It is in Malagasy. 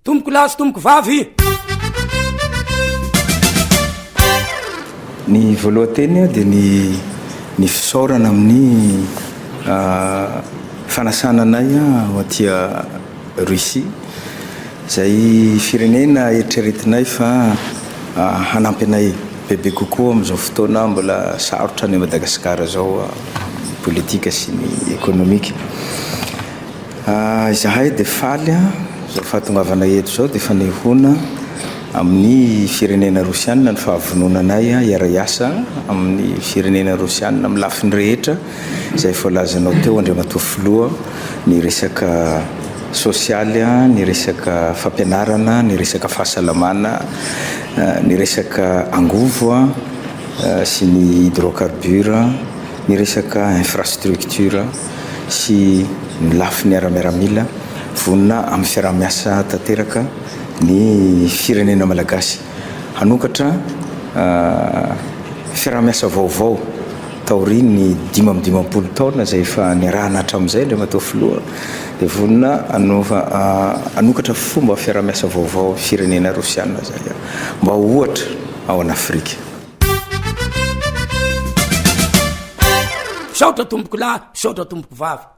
Tompoko lahy sy tompoko vavy. Ny voalohan-teny dia ny ny fisaorana amin'ny fanasana anay ho aty Russie izay firenena eritreretinay fa hanampy anay bebe kokoa amin'izao fotoana mbola sarotra any Madagasikara izao politika sy ny ekonomika. Izahay dia faly izao fahatongavana eto izao dia fanehoana amin'ny firenena Rosiana ny fahavononanay hiara-hiasa amin'ny firenena Rosiana amin'ny lafiny rehetra izay voalazanao teo Andriamatoa Filoha ny resaka sosialy, ny resaka fampianarana, ny resaka fahasalamana, ny resaka angovo sy ny hydrocarbures, ny resaka infrastructure. sy ny lafiny ara-miaramila, vonona amin'ny fiaraha-miasa tanteraka ny firenena malagasy. Hanokatra fiaraha-miasa vaovao taorian'ny 55 taona izay efa niarahana hatramin'izay Andriamatoa Filoha dia vonona hanokatra fomba fiaraha-miasa vaovao amin'ny firenena rosiana izay mba ho ohatra ao an'Afrika. Misaotra tompoko lahy, misaotra tompoko vavy.